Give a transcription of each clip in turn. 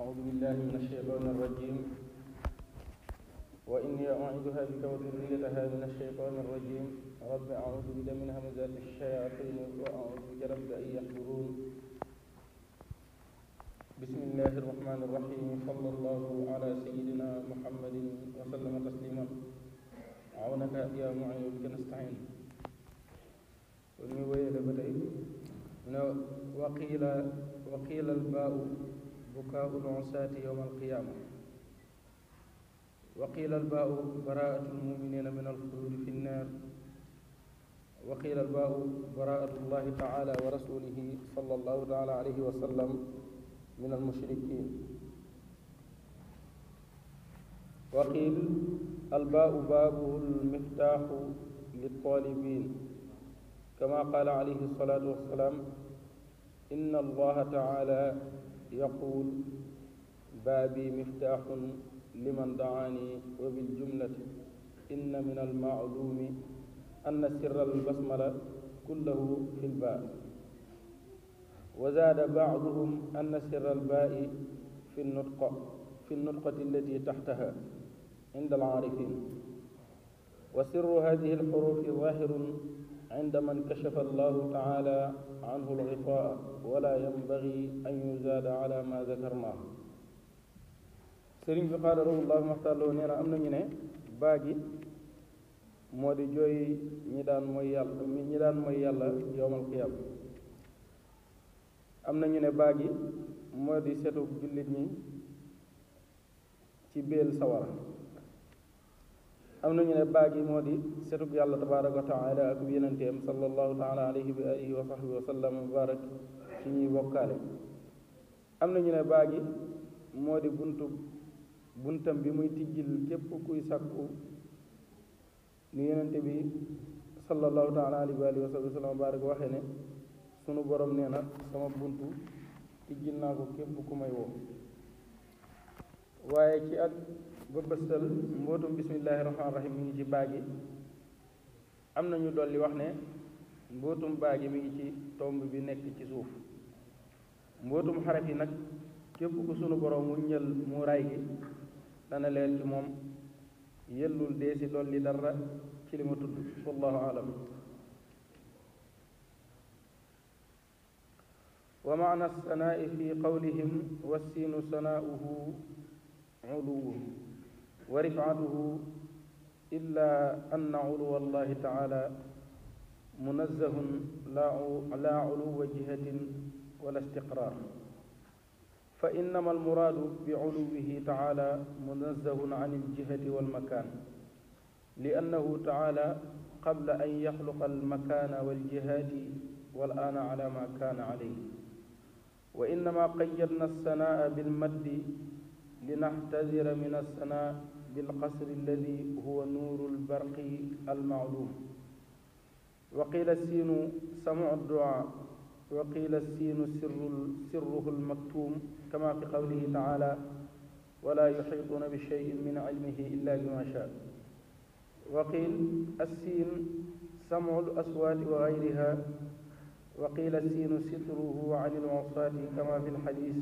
أعوذ بالله من الشيطان الرجيم وإني أعيذها بك وذريتها من الشيطان الرجيم رب أعوذ بك من همزات الشياطين وأعوذ بك رب أن يحضرون بسم الله الرحمن الرحيم صلى الله على سيدنا محمد وسلم تسليما عونك يا معين بك نستعين وني ويل بدأي وقيل الباء بكاء العصاة يوم القيامة وقيل الباء براءة المؤمنين من الخلود في النار وقيل الباء براءة الله تعالى ورسوله صلى الله تعالى عليه وسلم من المشركين وقيل الباء بابه المفتاح للطالبين كما قال عليه الصلاة والسلام إن الله تعالى يقول بابي مفتاح لمن دعاني وبالجملة إن من المعلوم أن سر البسملة كله في الباء وزاد بعضهم أن سر الباء في النطقة التي تحتها عند العارفين وسر هذه الحروف ظاهر عند من كشف الله تعالى عنه الغطاء ولا ينبغي أن يزاد على ما ذكرناه sëriñ bi xaadarahu maxtarloo nee na am nañu ne baagi moo di jooy ñi daan mooy yàlla yowmal qiyaam am nañu ne baagi moo di setu jullit ñi ci béel sawara am nañu ne baagi moo di setub yàlla tabaaraka wa taala ak yenenteem sallallahu taala alayhi wa alihi wa sahbihi wa sallam mubarak ci ñuy bokkaale am nañu ne baagi moo di buntam bi muy tijjil képp kuy sàkku ni yenente bi sallallahu taala alayhi wa alihi wa sahbihi wa sallam mubarak waxe ne sunu borom nee na sama buntu tijjil naa ko képp ku may woo waaye ci ak bëbëstal mbootum bismillahi rahmaani rahim mi ngi ci baagi am nañu dolli wax ne mbootum baagi mi ngi ci tomb bi nekk ci suuf mbootum xaraf yi nag képp ku sunu borom mu ñël mu ray gi dana leer ci moom yellul dee si dolli dara ci li ma tudd wallahu alam wa maana sanaa'i fi qawlihim wassiinu sanaa'uhu uluwun wa rif'atuhu illa anna uluwa allahi taala munazzahun la uluwa jihatin wala istiqrar fa innama almuraadu bi uluwihi taala munazzahun an aljihati walmakan li annahu taala qabla an yaxluqa almakana waljihati wal'aana ala ma kaana alayhi wa innama qayyadna alsanaa bilmaddi linaxtadira min alsanaa bilqasri alladi huwa nuuru albarqi almacluum wa qiila siinu samcu duaa wa qiila siinu sirruhu almaktuum kama fi qawlihi taala wala yuxiituuna bi cheyin min cilmihi illa bima shaa wa qiil assiin samcu alaswaati wa gayriha wa qiila siinu sitruhu an almusaati kama fi lxadis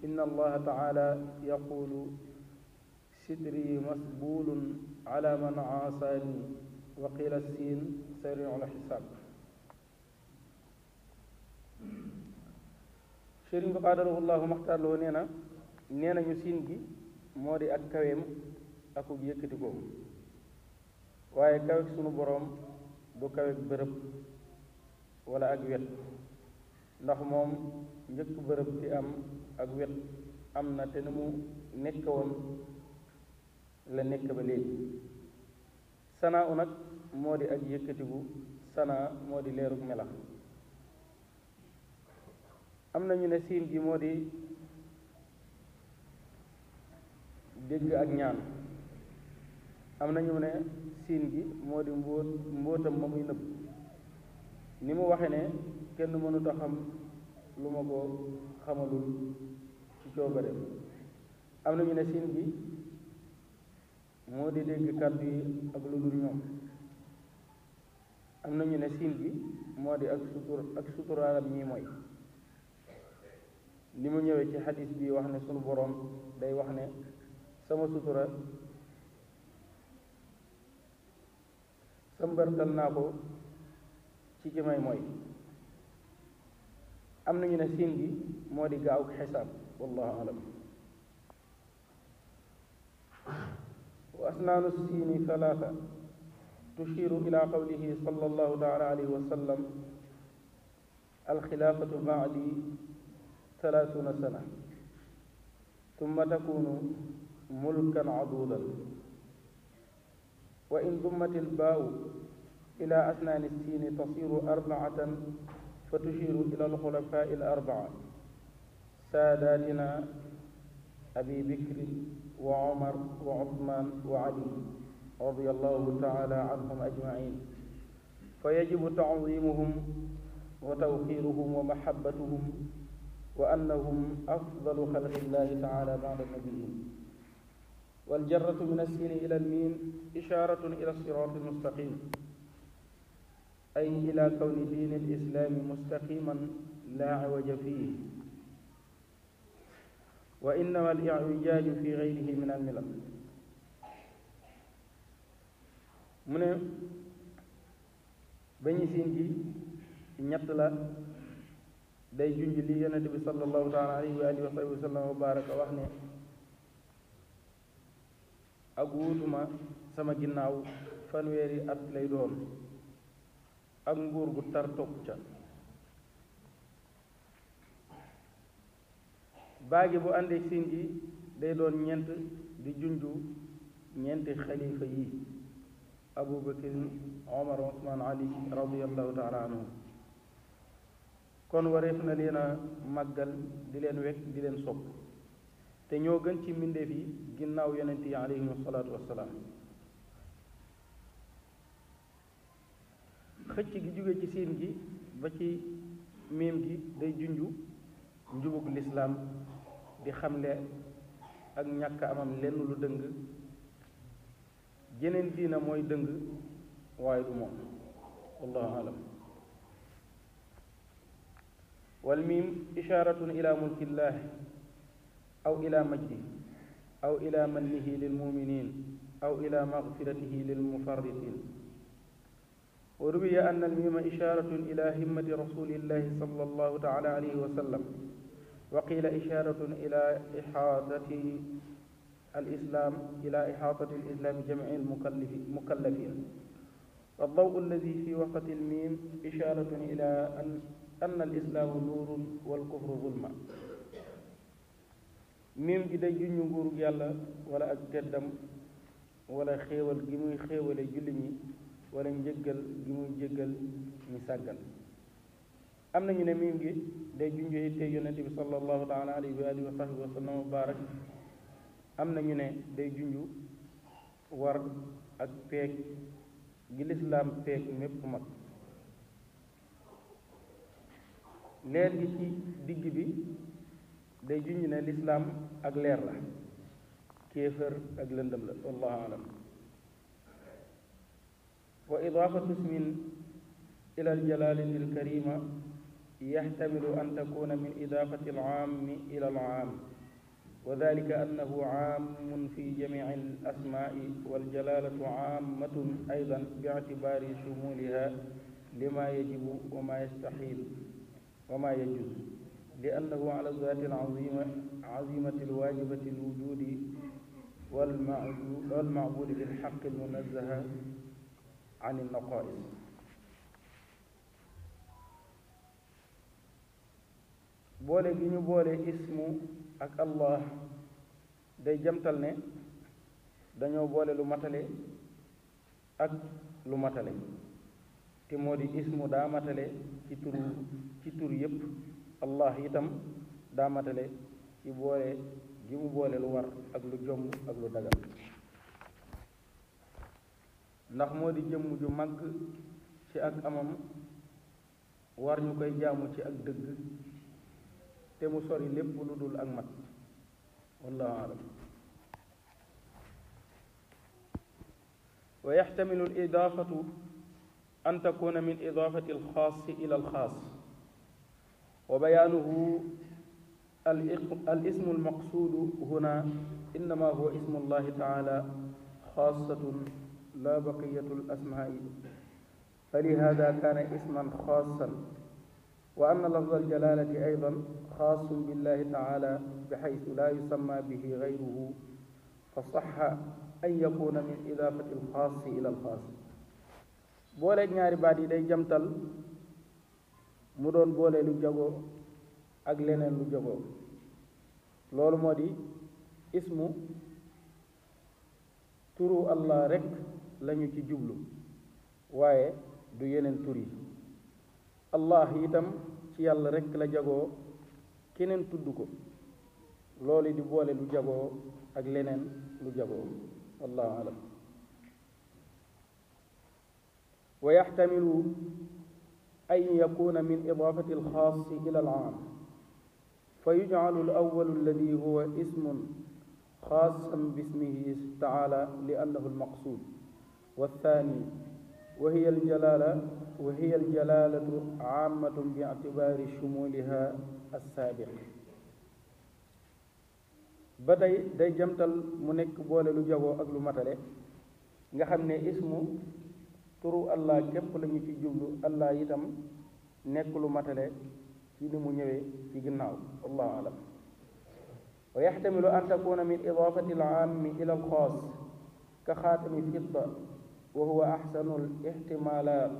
inna allaha taala yaqulu sitri masbuulun ala man aasaani wa qiila siin sariicu lxisaab sëriñ bi qaadarahu llahu maxtaarloo nee nañu siin gi moo di ak kaweem akuk yëkkatikoom waaye kawek sunu boroom du kawek bërëb wala ak wet ndax moom njëkk bërëb di am ak wet am na te ni mu nekk woon la nekk ba léegi sanaa u nag moo di ak yëkkatiku sanaa moo di leeruk melax am na ñu ne siin gi moo di dégg ak ñaan am na ñu ne siin gi moo di mbóotam ma muy nëbb ni mu waxe ne kenn mënut a xam lu ma ko xamalul ci coobareem am na ñu ne siin gi moo di dégg kàddu yi ak lu dul ñoom am na ñu ne siin gi moo di ak suturaalam ñi mooy li mu ñëwee ci xadis bi wax ne sunu boroom day wax ne sama sutura sëmbërtal naa ko ci ki may mooy. am nañu ne siin gi moo di gaaw xisaab wallahu alam. wa asnaanu siini salaasa tushiru ila qawlihi sallallahu taala alayhi wa sallam alxilaafatu baadi 30 sana tumma takunu mulkan aduudan wa in dummat ilbaau ila asnaani siini tasiru 4 fa tushiru ila alxulafaai al-4 saadatina abi bikrin wa umar wa usman wa ali radiyallahu taala anhum ajmain fa yajibu ta'zimuhum wa tawqiruhum wa mahabbatuhum wa annahum afdalu xalqillahi taala ba'da nabiyyin. wal jarratu min as-siin ila al-miim isharatun ila as-siraati al-mustaqim ay ila kawni diini al-islaami mustaqiman laa iwaja fiihi wa innama al-i'wijaaju fi gayrihi min al-milal. mu ne bañu siin gi ñett la, day junj li yonent bi sallallahu taala alayhi wa alihi wa sahbihi wa sallam wa baraka wax ne ak wuutuma sama ginnaaw fanweeri at lay doon ak nguur gu tar topp ca. baagi bu àndee siin gi day doon ñeent di junju ñeenti xalifa yi Abu Bakr Omar Usman Ali radiyallahu taala anhum. kon wareef na leen a màggal di leen wekk di leen sopp te ñoo gën ci mbindeef yi ginnaaw yonent yi alayhimu salaatu wassalaam. xëcc gi jóge ci siin gi ba ci miim gi day junju njubug lislaam di xamle ak ñàkk amam lenn lu dëng. jeneen diina mooy dëng waaye du moom wallahu alam. wal miim isharatun ila mulkillah aw ila majdi aw ila mannihi lil muminin aw ila magfiratihi lil mufarritin. wa ruwiya anna al miima isharatun ila himmati rasulillahi sallallahu taala alayhi wa sallam wa qila isharatun ila ihaatati الإسلام إلى إحاطة الإسلام جميع المكلفين. والضوء الذي في وسط الميم إشارة إلى أن الإسلام نور والكفر ظلمة. miim gi day junju nguurug yàlla wala ak teddam wala xéewal gi muy xéewale julli ñi wala njëggal gi muy jéggal ñi sàggan. am nañu ne miim gi day junju itte yonent bi sallallahu taala alayhi wa alihi wa sahbihi wa sallam wa barak. am na ñu ne day junju war ak peeg gi lislaam peeg mépp mag. leer gi ci digg bi day junj ne lislaam ak leer la, kéefër ak lëndëm la wallahu alam. wa idaafatu ismin ila aljalaalati alkarima yaxtamilu an takuna min idaafati alaami ila alaam wa dalika annahu aamun fi jamici alasmaai waljalaalatu aamatun aydan biictibaari shumuliha lima yajibu wa ma yastaxiil wa ma yajuz li annahu ala zaati alazimati alwaajibati alwujudi walmacbudi bilxaqi almunazaha an alnaqais. boole gi ñu boole ismu ak allah day jamtal ne dañoo boole lu matale ak lu matale te moo di ismu daa matale ci tur yépp, allah itam daa matale ci boole gi mu boole lu war ak lu jomb ak lu dagal, ndax moo di jëmm ju màgg ci ak amam war ñu koy jaamu ci ak dëgg te mu sori lépp lu dul ak mat wallahu alam. wa yaxtamilu al idaafatu an takuna min idaafati alxaasi ila alxaas wa bayaanuhu الاسم المقصود هنا إنما هو اسم الله تعالى خاصة لا بقية الأسماء، فلهذا كان اسما خاصا. وأن لفظ الجلالة أيضا خاص بالله تعالى بحيث لا يسمى به غيره، فصح أن يكون من إضافة الخاص إلى الخاص. boole ñaari baat yi day jamtal mu doon boole lu jagoo ak leneen lu jagoo. loolu moo di ismu turu allah rek lañu ci jublu, waaye du yeneen tur yi. allah itam ci yàlla rek la jagoo, keneen tudd ko. loolu di boole lu jagoo ak leneen lu jagoo. wallahu alam. wa yaxtamilu an yakuna min idaafati alxaasi ila alaam, fa yujcalu alawwalu alladi huwa ismun xaasan bismihi taala li annahu almaqsuud, والثاني وهي الجلالة عامة باعتبار شمولها السابق. ba tey day jamtal mu nekk boole lu jagoo ak lu matale, nga xam ne ismu turu allah képp lañu ci jublu, allah itam nekk lu matale ci ni mu ñëwee ci ginnaaw. wallahu alam. wa yaxtamilu an takuna min idaafati al-aammi ila al-xaas ka xaatami fidda wa huwa axsanu al-ixtimaalaat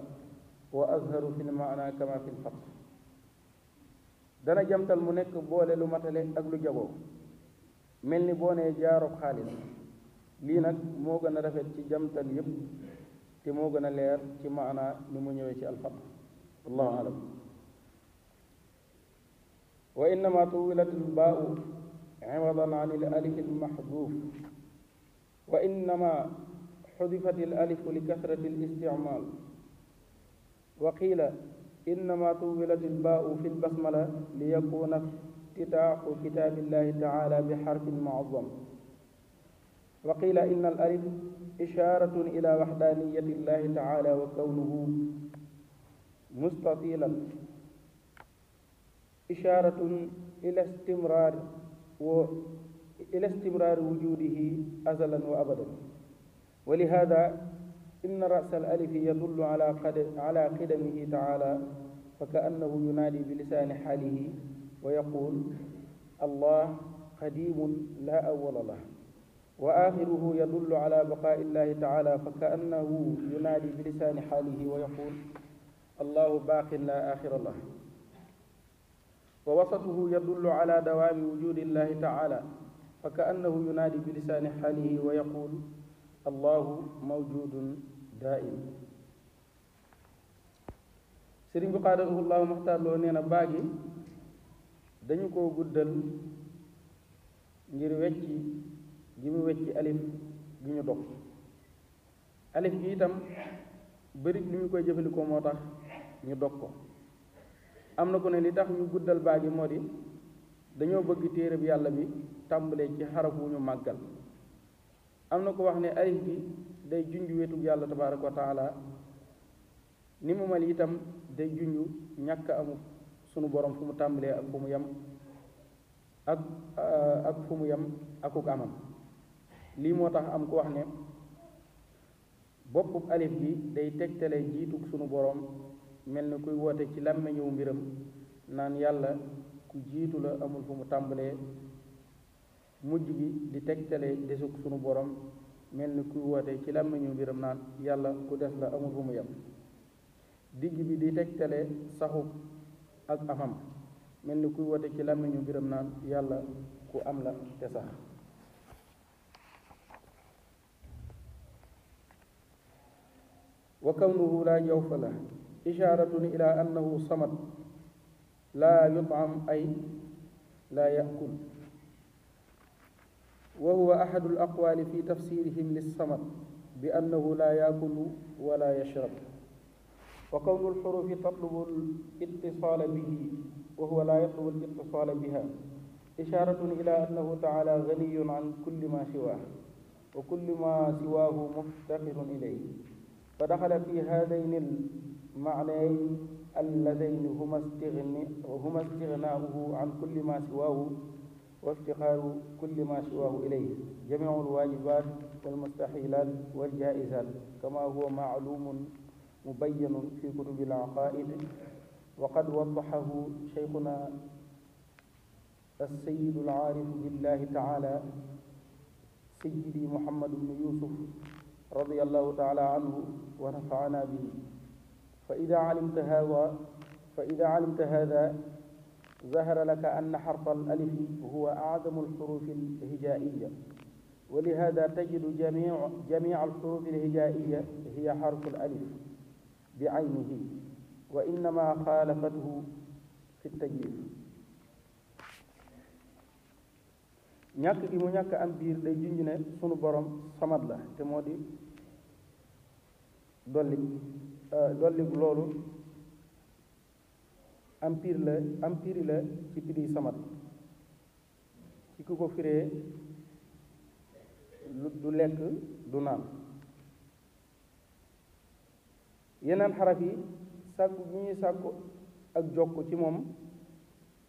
wa azharu fi l-maana kama fi l-fath. dana jamtal mu nekk boole lu matale ak lu jagoo, mel ni boo nee jaarub xaalis. lii nag moo gën a rafet ci jamtal yépp te moo gën a leer ci maana ni mu ñëwee ci al-fath. wallahu alam. wa innama tuwilat al-baa'u iwadan an al-alif al-maxduuf, wa innama xudifat al-alif li kasrati al-isticmaal. wa qiila innama tuwilat al-baa'u fi al-basmala li yakuna iftitaaxu kitaabillahi taala bi xarfin muazzam. wa qiila inna al-alif ishaaratun ila waxdaaniyati llahi taala wa kawnuhu mustatilan, ishaaratun ila istimraari wujudihi azalan wa abadan. wa lihaada inna ra'sa al-alifi yadullu ala qidamihi taala fa ka'annahu yunaadi bi lisaani xaalihi wa yaquul allah qadiimun laa awwala lahu. wa aaxiruhu yadullu ala baqaa'i llahi taala fa ka'annahu yunaadi bi lisaani xaalihi wa yaquul allahu baaqin laa aaxira lahu. wa wasatuhu yadullu ala dawaami wujuudi llahi taala fa ka'annahu yunaadi bi lisaani xaalihi wa yaquul allahu mawjuudun daa'im. sëriñ bi qaadahu llahu maxtaar loo nee na baagi dañu koo guddal ngir wecci gi mu wecci alif gi ñu dog. alif gi itam bëri li ñu koy jëfandikoo moo tax ñu dog ko. am na ko ne li tax ñu guddal baagi moo di dañoo bëgg téere bi yàlla bi tàmbalee ci xaraf wu ñu màggal. am na ko wax ne alif gi day junj wetug yàlla tabaaraka wa taala, ni mu mel itam day junj ñàkk amu sunu borom fu mu tàmbalee ak fu mu yem ak fu mu yem akuk amam. lii moo tax am ko wax ne boppub alif gi day tegtale jiitug sunu borom, mel ni kuy woote ci làmmeñëw mbiram naan yàlla ku jiitu la, amul fu mu tàmbalee. mujj gi di tegtale desug sunu borom, mel ni kuy woote ci làmmeñëw mbiram naan yàlla ku des la, amul fu mu yem. digg bi di tegtale saxu ak amam, mel ni kuy woote ci làmmeñëw mbiram naan yàlla ku am la te sax. wa kawnuhu laa jawfa la ishaaratun ila annahu samad laa yutam ay laa yakul. wa huwa ahadu al-aqwaali fi tafsirihim lis-samad bi annahu laa yakulu wala yashrab. wa kawnu al-xurufi tatlubu al-ittisaala bihi wa huwa laa yatlubu al-ittisaala biha ishaaratun ila annahu taala ganiyun an kulli ma siwaahu wa kulli ma siwaahu muftaqirun ilayhi. fa daxala fi haadayni al-macnayn اللذين هما استغناؤه عن كل ما سواه وافتقار كل ما سواه إليه جميع الواجبات والمستحيلات والجائزات كما هو معلوم مبين في كتب العقائد وقد وضحه شيخنا السيد العارف بالله تعالى سيدي محمد بن يوسف رضي الله تعالى عنه ونفعنا به فإذا علمت هذا ظهر لك أن حرف الألف هو أعظم الحروف الهجائية ولهذا تجد جميع الحروف الهجائية هي حرف الألف بعينه وإنما خالفته في التجويد ñàkk gi mu ñàkk am biir day junj ne sunu borom samad la te moo di dolli loolu am piri la ci piri samad ci ku ko firee du lekk du naan yeneen xaraf yi sàkku gi ñuy sàkku ak jokk ci moom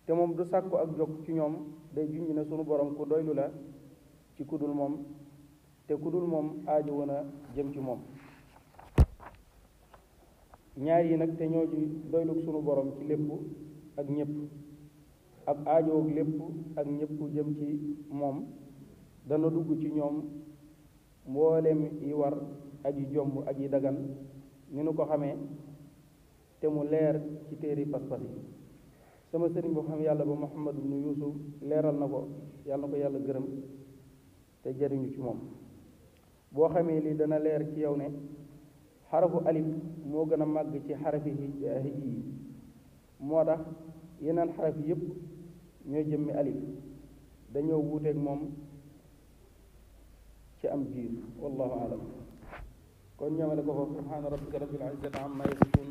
te moom du sàkku ak jokk ci ñoom day junj ne sunu borom ku doylu la ci kudul moom te kudul moom aajo woon a jëm ci moom ñaar yi nag te ñoo ji doylug sunu borom ci lépp ak ñëpp ak aajoog lépp ak ñëpp jëm ci moom dana dugg ci ñoom mboolem yi war ak yi jomb ak yi dagan ni nu ko xamee te mu leer ci téeri pas-pas yi sama sëriñ boo xam yàlla ba Muhammad ibnu Yuusuf leeral na ko yàlla na ko yàlla gërëm te jariñu ci moom boo xamee li dana leer ci yow ne xarafu alif moo gën a màgg ci xarafi hijji yi moo tax yeneen xaraf yépp ñooy jëmmi alif dañoo wuuteeg moom ci am jiir wallahu alam kon ñoomale ko foofu subhaana rabbika rabbil izzati amma yasifun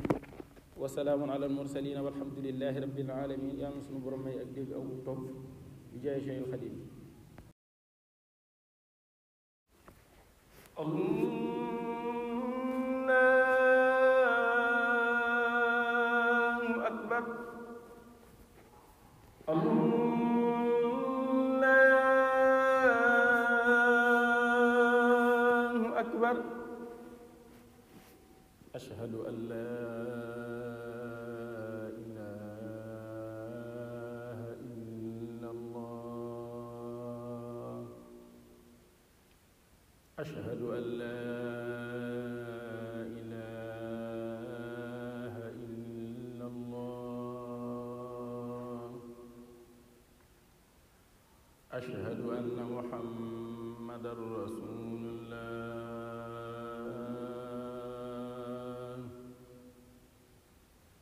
wa salaamun ala al mursalin walhamdulillahi rabbil alamin yaa na sunu borom may ak dégg ak topp bi jaay Cheikhul Xadim allahu akbar allahu akbar ashhadu an laa ilaaha illallah ashhadu an laa ilaaha illallah ashhadu anna muhammadan rasulullah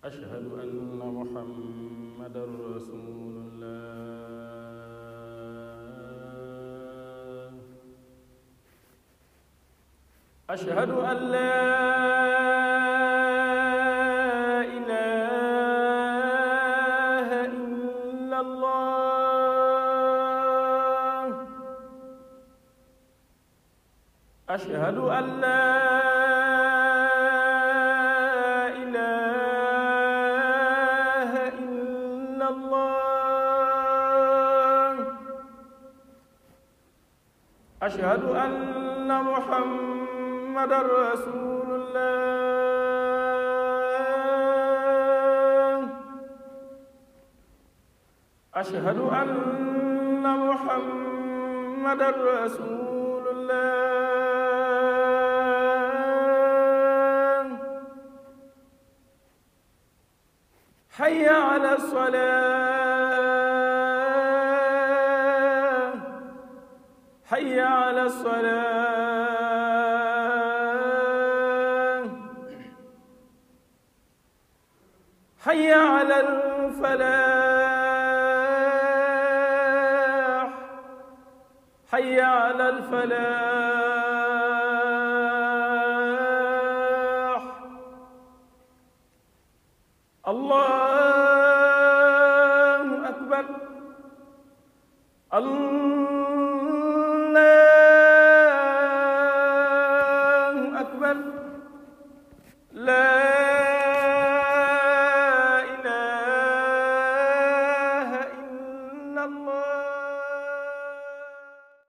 ashhadu anna muhammadan rasulullah ashhadu an laa ilaaha illallah ashhadu an laa ilaaha illallah ashhadu anna muhammadan rasulullah ashhadu anna muhammadan rasulullah hayya ala salah hayya ala salah hayya ala al-falah hayya ala al-falah allahu akbar allahu akbar laa الله